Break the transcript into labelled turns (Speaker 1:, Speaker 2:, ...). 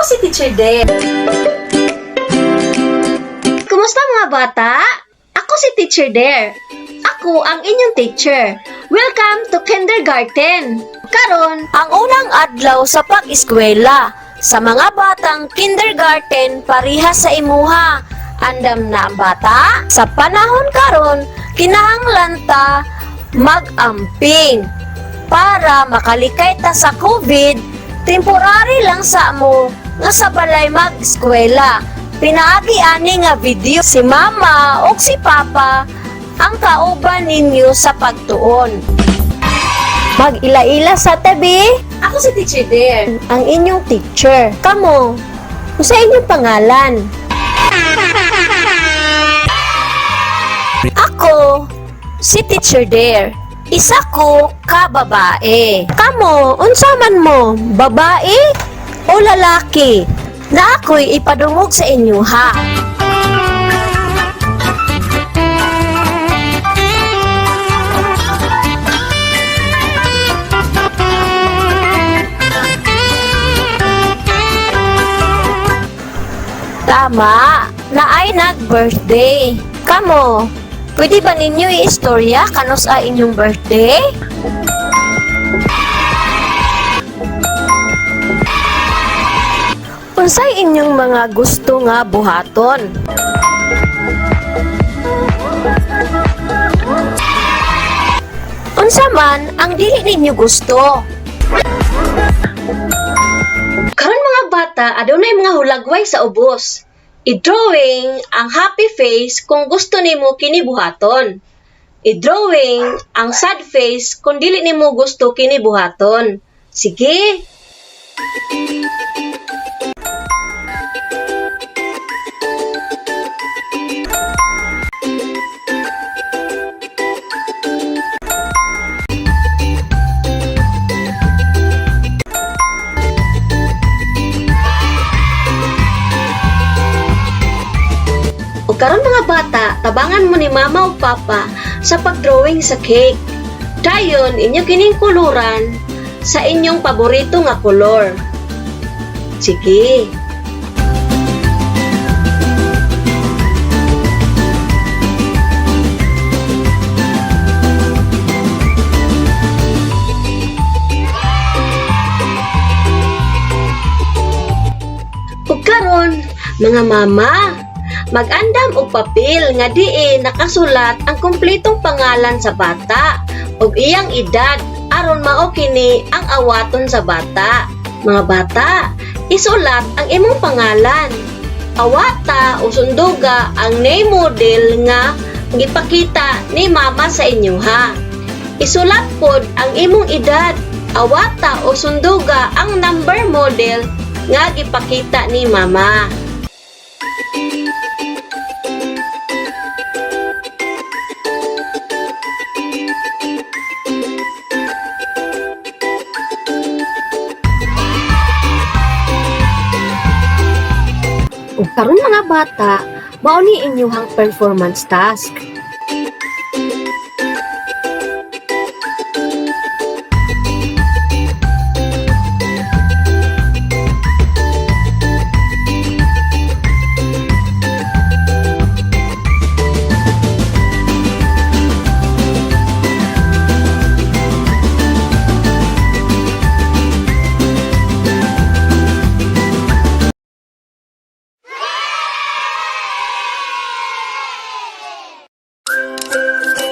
Speaker 1: Si Teacher Deb. Kumusta, mga bata? Ako si Teacher Dare. Ako ang inyong teacher. Welcome to kindergarten. Karon,
Speaker 2: ang unang adlaw sa pag-eskwela sa mga batang kindergarten pareha sa imuha. Andam na ang bata? Sa panahon karon, kinahanglan ta mag-amping para makalikay ta sa COVID. Temporary lang sa mo nga sa balay mag-eskwela. Pinaagi ani nga video, si mama o si papa ang kauban ninyo sa pagtuon. Mag-ila-ila sa tabi.
Speaker 1: Ako si Teacher Dare.
Speaker 2: Ang inyong teacher. Kamo, sa inyong pangalan? Ako, si Teacher Dare. Isa ko ka babae. Kamo, unsa man mo, babae o lalaki? Na ako'y ipadungog sa inyo ha. Tama, na ay nag-birthday. Kamo, pwede ba ninyo i-istorya kanus ay inyong birthday? Unsay inyong mga gusto nga buhaton? Unsa man ang dili ninyo gusto?
Speaker 1: Karon, mga bata, adunay mga hulagway sa ubos. I-drawing ang happy face kung gusto nimo kini buhaton. I-drawing ang sad face kung dili nimo gusto kini buhaton. Sige. O karon, mga bata, tabangan mo ni mama o papa sa pagdrawing sa cake. Dayon inyo kining kuluran sa inyong paborito nga kolor. Sige. Ug karon, mga mama, mag-andam og papel nga diin nakasulat ang kumpletong pangalan sa bata ug iyang edad aron mao kini ang awaton sa bata. Mga bata, isulat ang imong pangalan. Awata o sunduga ang name model nga gipakita ni mama sa inyo ha. Isulat pod ang imong edad. Awata o sunduga ang number model nga gipakita ni mama. Ug karon, mga bata, mao ni inyuhang performance task.